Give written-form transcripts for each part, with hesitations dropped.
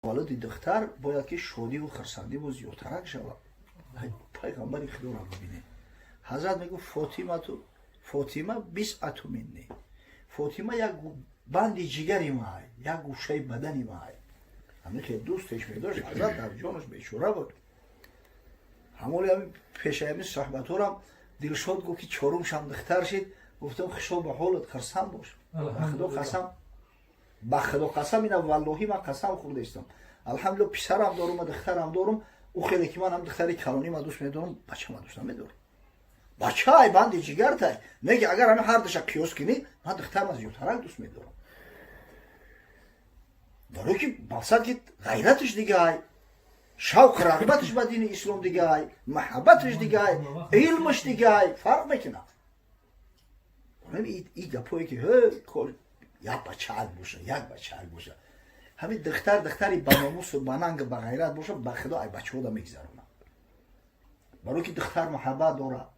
Таваллуди духтар бояд ки шодиву хурсандиву зиёдтарак шавад. Пайғамбари Худоро бибинед, ҳазрат мегӯ: "Фотимату Фотима бизъатун минни", Фотима як банди ҷигари май, як гӯшаи бадани май. Ҳамин хел дӯстеш медошт ҳазрат, дар ҷонаш бечора буд. Ҳамоли ҳами пешаи ҳамин суҳбатҳорам Дилшод гуфт, ки чорумшам духтар шид. Гуфтам: "Хушҳол ба ҳолат, хурсанд бош, ба Худо қасам, ба Худо қасам, ина валлоҳӣ, ман қасам хӯрдаистам. Алҳамдулилла, писарам дорум, духтарам дорум. Ӯ хеле ки ман ҳам духтари калонӣ ма дӯст медорам, бачама дӯст намедорам. Бачаай банди ҷигартай неки, агар ҳами ҳардуша қиёс кунӣ, ман духтарма зиёдтарак дӯст медорам, барое ки мақсад ки ғайраташ дигай, шавқу рағбаташ ба дини ислом дигай, маҳаббаташ дигай, илмаш дигай, фарқ мекунад." И гапое ки як бачаак боша, як бачаак боша, ҳамин духтар, духтари баномусу бананг, ба ғайрат боша, ба Худо, ай бачаҳода мегзаронад, барое ки духтар муҳаббат дорад,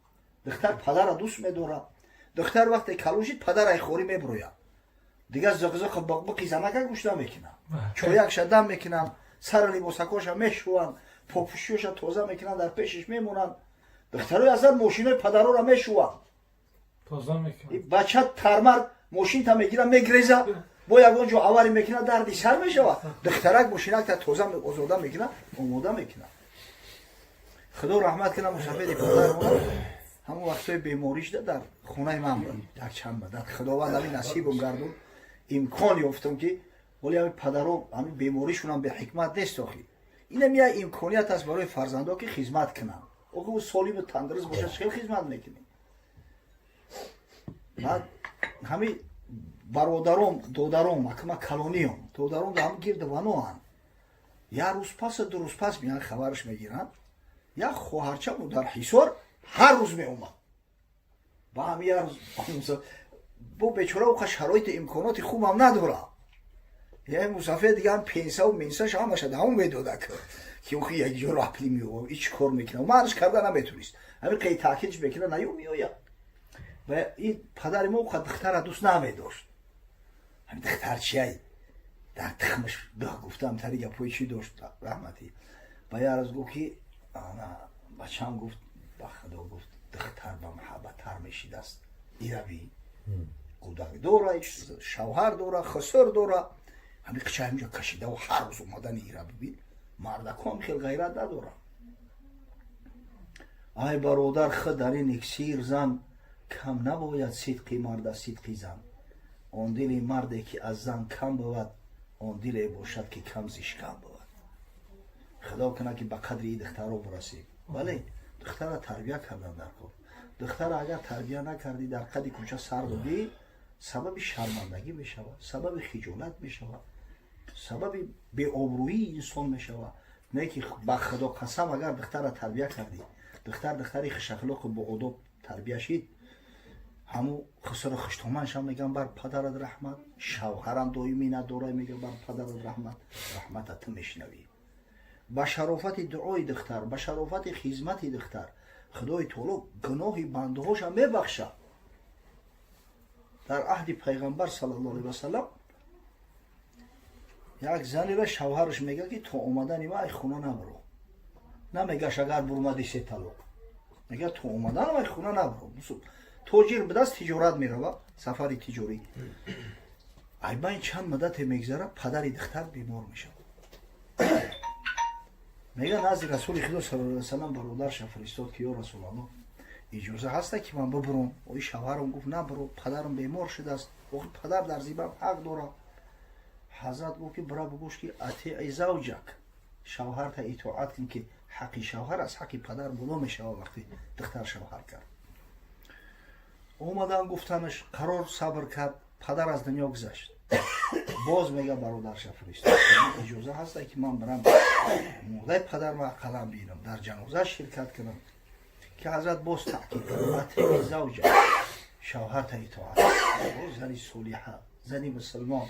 духтар падара дӯст медорад. Духтар вақте калон шид, падар айхорӣ мебурояд, дигар зиқзиқу биқбиқи занака гӯш намекунад. Чоякша дам мекунанд, сара либосакоша мешӯванд, попӯшиёша тоза мекунанд, дар пешиш мемонанд. Духтарои азар мошинои падарора мешӯванд. Тоза мекунанд. Бача тармар мошинта мегира, мегреза, бо ягон ҷо аварӣ мекунад, дарди сар мешавад. Духтарак мошинакта тоза озода мекунад, омода мекунад. Худо раҳмат кунад мусафеди падармона, ҳамон вақтҳои беморишда дар хонаи ман буд якчанд муддат. Худованд ҳамин насибум гардон, имкон ёфтам, ки воли ҳамин падаро ҳамин беморишунам беҳикмат нест охи. Инам як имконият аст барои фарзандо, ки хизмат кунанд. Охи, ӯ солиму тандуруст бошад, чӣ хел хизмат мекунӣ? Баъд ҳамин бародаром, додаром, акма калониём, додаром ҳам гирд ваноанд. Як рӯз пас, 2 рӯз пас меян, хабараш мегиранд. Як хоҳарчаму дар Ҳисор ҳар рӯз меомад ба ҳам. Як рӯз бо бечора уқа шароити имконоти хубам надорам. Я мусафир дига ҳам пенсаву менсаш ҳамаша даҳон медода, ки охи як ҷо рапли мео, ич кор мекунам, манаш карда наметунист. Ҳамин қей таъкидш мекунад, наю меояд. Ва ин падари мо уқа духтара дӯст намедошт. Ҳамин духтар чиай, дар тухмаш гӯ гуфтам, тари гапҳои чӣ дошт раҳматӣ. Ба як рӯз гуфт, ки ана бачам, гуфт, ба Худо, гуфт, духтар ба муҳаббаттар мешидааст. Ираби кӯдак дора, шавҳар дора, хусур дора, ҳамин қича ҳаминҷо кашидаву ҳар рӯз омадани ира бибин, мардаком хел ғайрат надорам. Ай бародар, худ дар ин иксир зан кам набояд, сидқи марда сидқи зан. Он дили марде, ки аз зан кам бувад, он диле бошад, ки кам зишкам бувад. Худо кунад, ки ба қадри и духтаро бирасем. Бале, духтара тарбия кардан дар кор. Духтара агар тарбия накардӣ, дар қади кӯча сар додӣ, сабаби шармандагӣ мешавад, сабаби хиҷолат мешавад, сабаби беобрӯии инсон мешавад. Не ки, ба Худо қасам, агар духтара тарбия кардӣ, духтар духтари хушахлоқу боодоб тарбия шид, ҳаму хусуру хуштоманшам меган: "Бар падарат раҳмат". Шавҳарам доимӣ надора, мега: "Бар падарат раҳмат". Раҳмата ту мешунавӣ. Ба шарофати дуои духтар, ба шарофати хизмати духтар Худои таоло гуноҳи бандаҳоша мебахшад. Дар аҳди Пайғамбар саллаллоҳу алайҳи васалам як занеро шавҳараш мега, ки то омадани ман ай хона набуро. Намегаш, агар бурмади, се талоқ. Мега, то омаданам ай хона набуро. Тоҷир будааст, тиҷорат мерава, сафари тиҷорӣ. Айбайн чанд муддате мегзара, падари духтар бемор мешавад. Мега, назди Расули Худо саллаллоҳу алайҳи васалам бародарша фиристод, ки ё Расулаллоҳ, иҷоза ҳаста, ки ман бибурам? Ои шавҳарам гуфт: "Набуро, падарам бемор шудааст, охи падар дар зимам ҳақ дорад." Ҳазрат гуфт, ки бира бугӯш, ки أطع زوجك, шавҳарта итоат кун, ки ҳаққи шавҳар аз ҳаққи падар боло мешавад. Вақти духтар шавҳар кард, омадан гуфтанаш, қарор сабр кард, падар аз дунё гузашт. Боз мега, бародарша фиристод: иҷоза ҳаста, ки ман бирам, мурдаи падарма ақаллан бинам, дар ҷаноза ширкат кунам? Ки ҳазрат боз таъкид кард: أطع زوجك, шавҳарта итоат. Боз зани солиҳа, зани мусулмон,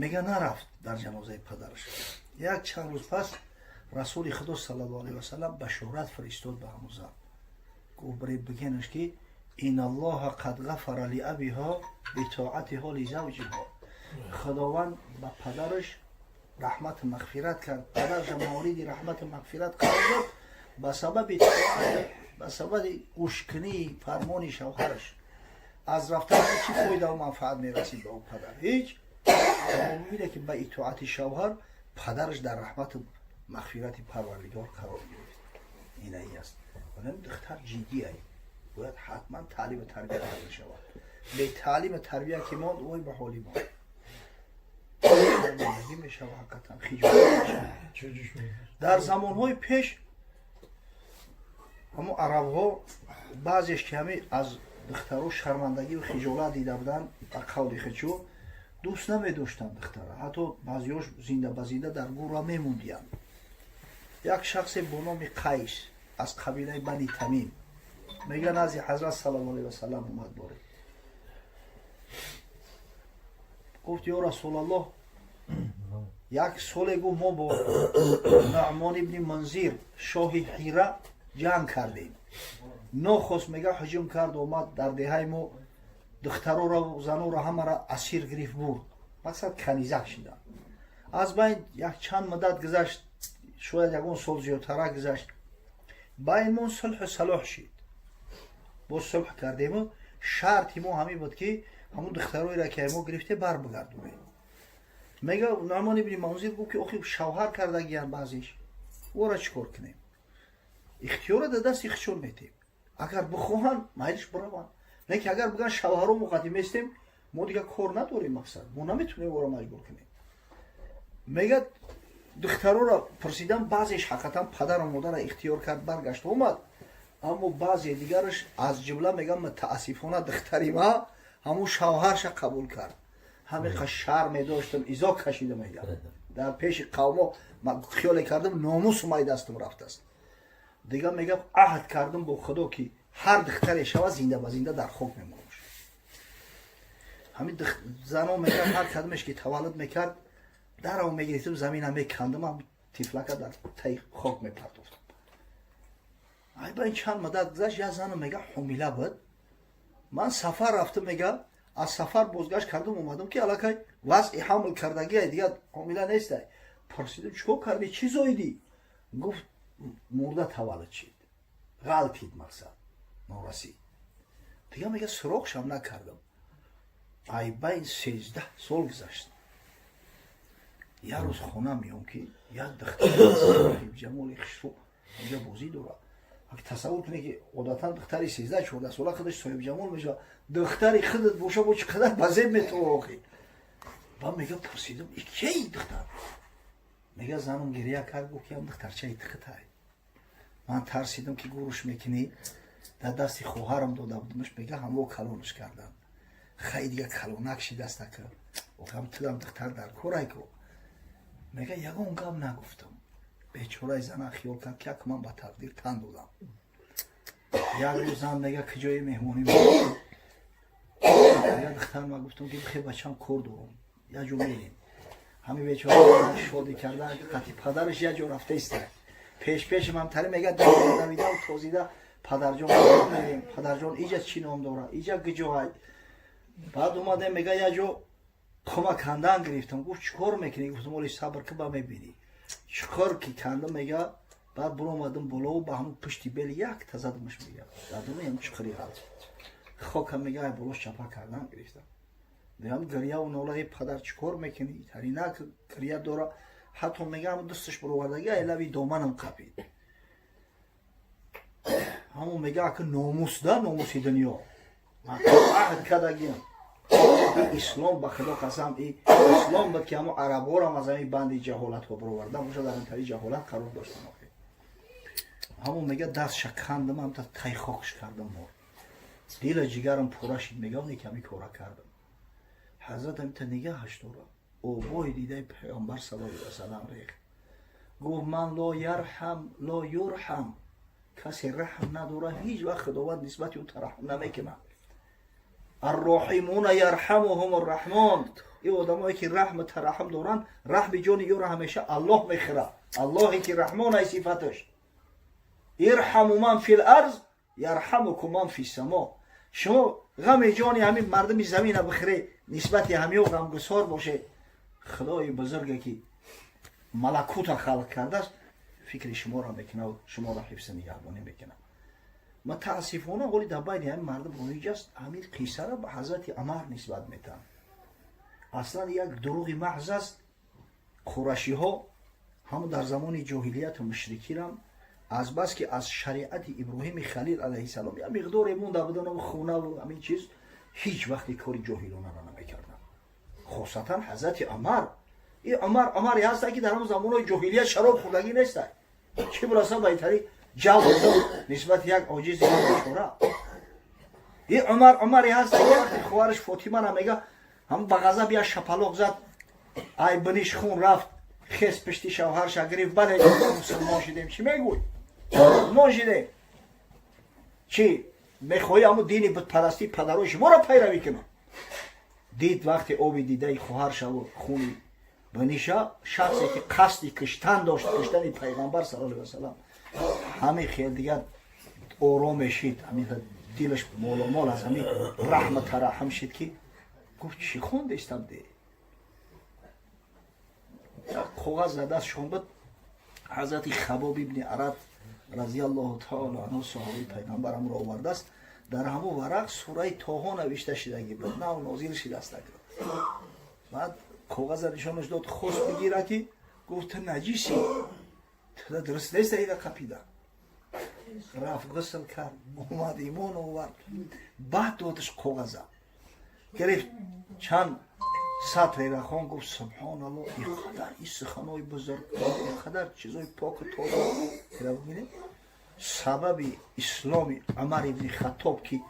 мега, нарафт дар ҷанозаи падараш. Як чанд рӯз пас Расули Худо саллаллоҳу алайҳи васалам башорат фиристод ба ҳамун зан, гуфт: "Биред, бигенаш, ки إن الله قد غفر لأبيها بطاعتها لزوجها." Худованд ба падараш Раҳмату мағфират кард, падарша мавриди раҳмату мағфират қарор дод. Ба сабаби тоат, ба сабаби гӯшкунии фармони шавҳараш. Аз рафтан чӣ фоидаву манфаат мерасид ба ӯ падар? Ҳеҷ. Мебине, ки ба итоати шавҳар падараш дар раҳмату мағфирати Парвардигор қарор гирифт. Инаи аст. Духтар ҷиддиай, бояд ҳатман таълиму тарбия карда шавад. Бетаълиму тарбия ки монд, вой ба ҳоли мо, шармандагӣ мешава, ҳақиқатан хиҷолат мешава. Дар замонҳои пеш ҳамо арабҳо баъзеш, ки ҳами аз духтаро шармандагию хиҷолат дида буданд, ба қавли хичо, дӯст намедоштанд духтара, ҳатто баъзеҳош зинда ба зинда дар гурра мемондиянд. Як шахсе бо номи Қайс аз қабилаи Бани Тамим, мега, назди Ҳазрат саллаллоҳу алайҳи васалам омад боре. Гуфт: «Ё Расулаллоҳ, як соле, гуфт, мо бо Нуъмон ибни Манзир, шоҳи Ҳира, ҷанг кардем. Нохост, мега, ҳуҷум кард, омад дар деҳаи мо, духтароро, заноро ҳамаро асир гирифт, бурд, мақсад, канизак шиданд. Аз байн як чанд муддат гузашт, шояд ягон сол зиёдтара гузашт, байнмон сулҳу салоҳ шид, боз сулҳ кардему шарти мо ҳамин буд, ки ҳамун духтароеро, ки мо гирифте, бар бигардонем». Мега, Нуъмон ибни Манзир гуфт, ки охи, шавҳар кардагиян баъзеш, ора чӣ кор кунем? Ихтиёра дар дасти худшон метем, агар бихоҳанд, майлиш, бираванд, лекин агар бигӯянд, шавҳаро муқаддим естем, мо дигар кор надорем, мақсад, мо наметонем ора маҷбур кунем. Мега, духтароро пурсидам, баъзеш ҳақиқатан падару модарро ихтиёр кард, баргашт, омад, аммо баъзе дигараш, аз ҷумла, мегам, мутаассифона, духтари ма ҳамун шавҳарша қабул кард. Ҳамиқа шарм медоштам, изо кашида, мегам, дар пеши қавмо хиёле кардам, номусу май дастам рафтааст. Дигар, мегам, аҳд кардам бо Худо, ки ҳар духтаре шава, зинда ба зинда дар хок мемонаш. Ҳамин зано, мегам, ҳар кадомеш ки таваллуд мекард, дарав мегирифтам, замина мекандам, тифлака дар таи хок мепартофтам. Айба ин чанд муддат гузашт, як зану, мега, ҳомила буд. Ман сафар рафтам, мега, аз сафар бозгашт кардам, омадам, ки аллакай вазъи ҳамл кардагиай, дигар ҳомила нестай. Пурсидам: «Чӣ кор кардӣ, чӣ зоидӣ?» Гуфт: «Мурда таваллуд шид, ғалтид, мақсад, норасид». Дигар, мега, суроғшам накардам. Айбайн 13 сол гузашт. Як рӯз хона меом, ки як духтари ҷамоли хушрӯ инҷа бозӣ дорад. Тасаввур кунед, ки одатан духтари 13-14 сола худаш соҳибҷамол мешавад, духтари худат боша, бо чӣ қадар ба зеб метавоқӣ. Ба мега, пурсидам: «И кияи духтар?» Мега, занам гирия кард, гуфт, ки ам духтарчаи тихитай. Ман тарсидам, ки гуруш мекунӣ, дар дасти хоҳарам дода будамаш. Мега, ҳамо калонаш кардан, хай, дига калонак шидаста, ка охам тудам духтар дар корай ку. Мега, ягон гап нагуфтам. Бечораи зана хиёл кард, ки як ман ба тақдир тан додам. Як рӯз зан, мега, куҷои меҳмонӣ, мега, духтар ма гуфтам, ки бихе, бачам, кор дорам, як ҷо мерем. Ҳами бечора шодӣ карда, қати падараш як ҷо рафта иста, пеш пеши мамтари, мега, давидаву тозида: «Падарҷон, мерем, падарҷон, иҷа чӣ ном дора, иҷа куҷоай?» Баъд омадем, мега, як ҷо хума кандан гирифтам. Гуфт: «Чӣ кор мекунӣ?» Гуфтам: «Оли сабр ки, ба мебинӣ». Чӣ кор ки кандам, мега, баъд буромадам болову ба ҳамун пушти бели якта задамаш, мега, дадуми ҳам чуқури ғалт хокам, мега, ай болош чапа кардан гирифтам. Мегам, гирьяву нолаи: «Падар, чӣ кор мекунӣ? Таринак». Гирья дора, ҳатто, мега, ҳамун дасташ буровардаги, ай лаби доманам қапид. Ҳамун, мега, ака, номус да, номуси дунё, аҳд кардагиам. Ислом, ба Худо қасам, ислом буд, ки ҳамун арабҳорам аз ҳамин банди ҷаҳолатҳо бароварда боша, дар интари ҷаҳолат қарор доштан. Охи, ҳамун, мега, дастша кандам, ҳамта тай хокш кардам, мор дила ҷигарам пора шид. Мега, оне ки ҳами кора кардам, ҳазрат ҳамита нигаҳаш дора, обои дидаи Паёмбар саллаллоҳу алайҳи васаллам рехт. Гуфт: «Ман ло ярҳам ло юрҳам». Касе раҳм надора, ҳеҷ вақт Худованд нисбати ӯ тараҳум намекунад. Арроҳимуна ярҳамуҳум арраҳмон. Ин одамое ки раҳму тараҳум доранд, раҳми ҷони ӯро ҳамеша Аллоҳ мехӯрад, Аллоҳе ки Раҳмон ай сифаташ. Ирҳаму ман фил арз ярҳамукум ман фи само. Шумо ғами ҷони ҳамин мардуми замина бихӯре, нисбати ҳамиё ғамгусор боше, Худои бузурге ки Малакута халқ кардааст, фикри шуморо мекунад, шуморо ҳифзи нигаҳбонӣ мекунад. Мутаассифона, ҳоли дар байни ҳамин мардум роиҷ аст, ҳамин қиссаро ба ҳазрати Умар нисбат метаҳанд. Аслан як дурӯғи маҳз аст. Қурашиҳо ҳамн дар замони ҷоҳилияту мушрикирам, азбаски аз шариати Иброҳими Халил алайҳиссалом як миқдоре монда будан, хунаву ҳамин чиз, ҳеҷ вақте кори ҷоҳилонаро намекарданд, хосатан ҳазрати Умар. И Умар Умаре ҳаста, ки дар ҳамн замонҳои ҷоҳилият шароб хӯрдагӣ неста, чӣ бираса ба итари ҷавр нисбати як оҷизи бечора. И Умар Умаре ҳаста, ки вақте хоҳараш Фотимара мега, ҳам ба ғазаб як шапалоқ зад, ай биниш хун рафт, хес пишти шавҳарша гирифт: «Бале, мусулмон шидем, чӣ мегӯй? Мусулмон шидем. Чӣ мехоҳӣ, ҳамун дини бутпарастии падарои шуморо пайравӣ кунам?» Дид, вақте оби дидаи хоҳаршаву хуни биниша, шахсе ки қасди киштан дошт, киштани Пайғамбар саллаллоҳу алайҳи васалам, ҳамин хел дигар ором мешид, ҳамин дилаш моломол аз ҳамин раҳма тараҳм шид, ки гуфт: «Чӣ хондестам?» Де як коғаз за дастшон буд. Ҳазрати Хабоб ибни Арат разиаллоҳу таала анҳу, соҳоби Пайғамбар, ҳамро овардааст. Дар ҳамун варақ сураи Тоҳо навишта шидагӣ буд, нав нозил шидааст. Баъд коғаза нишонаш дод, хост бигира, ки гуфт: «Ту наҷисӣ, туда дуруст нест ира қапида». Рафт, ғусл кард, омад, имон овард, баъд додаш. Коғаза гирифт, чанд сатрера хон, гуфт: «Субҳоналло, ин қадар ин суханои бузург, ин қадар чизои поку тоза». Бибинед, сабаби исломи Умар ибни Хаттоб, ки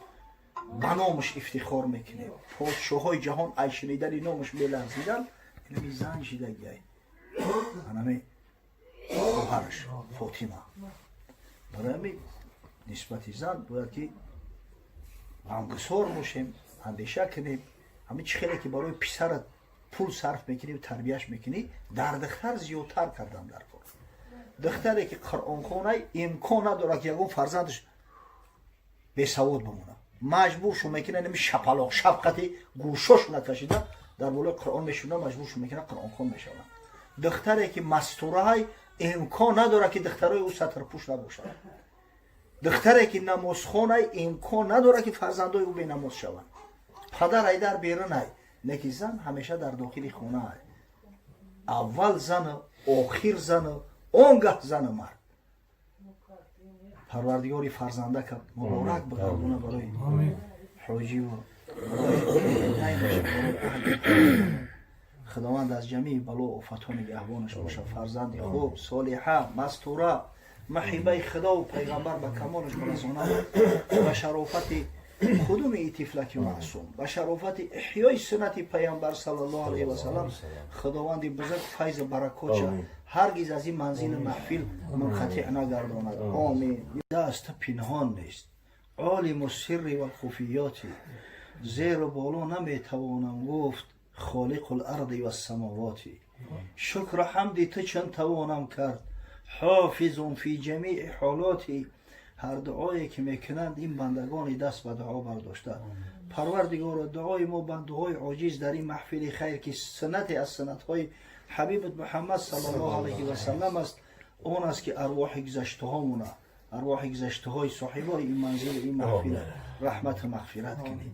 ба номаш ифтихор мекунем, подшоҳои ҷаҳон ай шунидани номаш меларзиданд, инами зан шидагиай, анами хоҳараш Фотима. Барои ҳамин нисбати зан бояд ки ғамгусор бошем, андеша кунем. Ҳамин чӣ хеле ки барои писарат пул сарф мекунӣ, тарбияш мекунӣ, дар духтар зиёдтар кардан дар кор. Духтаре ки қуръонхонай, имкон надорад, ки ягон фарзандаш бесавод бимонад. Маҷбур шу мекунад, нами шапалоқ шафқати гӯшошона кашида дар болои Қуръон мешуна, маҷбур шу мекунад, қуръонхон мешавад. Духтаре ки мастураҳай, имкон надорад, ки духтарои ӯ сатрпӯш набошад. Духтаре ки намозхонай, имкон надорад, ки фарзандои ӯ бенамоз шаванд. Падар ай дар берунай, неки зан ҳамеша дар дохили хонаай. Аввал зану, охир зану, он гаҳ зану мард. Парвардигори фарзанда кард, муборак бигардона барои ҳоҷиву барои аҳли. Худованд аз ҷамии бало офатҳо нигаҳбонаш бошад. Фарзанди хуб, солиҳа, мастура, маҳибаи Худову Пайғамбар ба камолаш барасонад. Ба шарофати худуми и тифлаки маъсум, ба шарофати эҳёи суннати Пайғамбар саллаллоҳу алайҳи васалам, Худованди бузург файзу баракотша ҳаргиз аз ин манзилу маҳфил мунқатиъ нагардонад. Омин. Даст пинҳон нест, олиму сирри валхуфиёти, зеру боло наметавонам гуфт, холиқу ларди вассамовоти. Шукру ҳамди ту чун тавонам кард, ҳофизун фи ҷамии ҳолоти. Ҳар дуое ки мекунанд ин бандагони даст ба дуо бардошта, Парвардигоро, дуои мо, бандаҳои оҷиз, дар ин маҳфили хайр, ки суннате аз суннатҳои ҳабибат Муҳаммад саллаллоҳу алайҳи васалам аст, он аст, ки арвоҳи гузаштаҳомона, арвоҳи гузаштаҳои соҳибои ин манзилу ин маҳфил раҳмату мағфират кунӣ.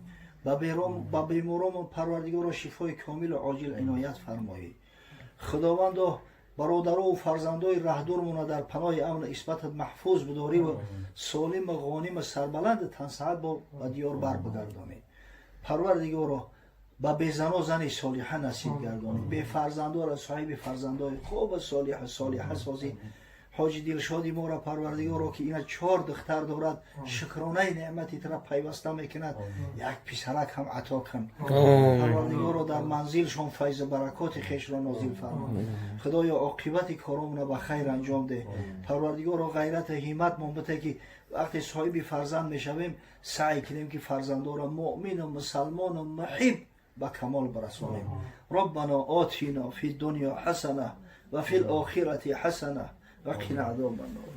Ба беморомон, Парвардигоро, шифои комилу оҷил иноят фармоӣ. Худовандо, бародарову фарзандои раҳдурмона дар паноҳи амну исбатат маҳфуз бидориву солиму ғониму сарбаланду тансаҳат бо ба диёр бар бигардонӣ. Парвардигоро, ба безано зани солиҳа насиб гардонӣ, бефарзандора соҳиби фарзандои хубу солиҳу солиҳа созӣ. Ҳоҷи Дилшоди моро, Парвардигоро, ки ина чор духтар дорад, шукронаи неъмати тура пайваста мекунад, як писарак ҳам ато кун. Парвардигоро, дар манзилшон файзу баракоти хешро нозил фармо. Худоё, оқибати коромона ба хайр анҷом деҳ. Парвардигоро, ғайрату ҳимматмон бите, ки вақте соҳиби фарзанд мешавем, саъй кунем, ки фарзандора муъмину мусалмону муҳиб ба камол барасонем. Роббано отино фи дунё ҳасана ва фи лохирати ҳасана ва қина азоба ннор.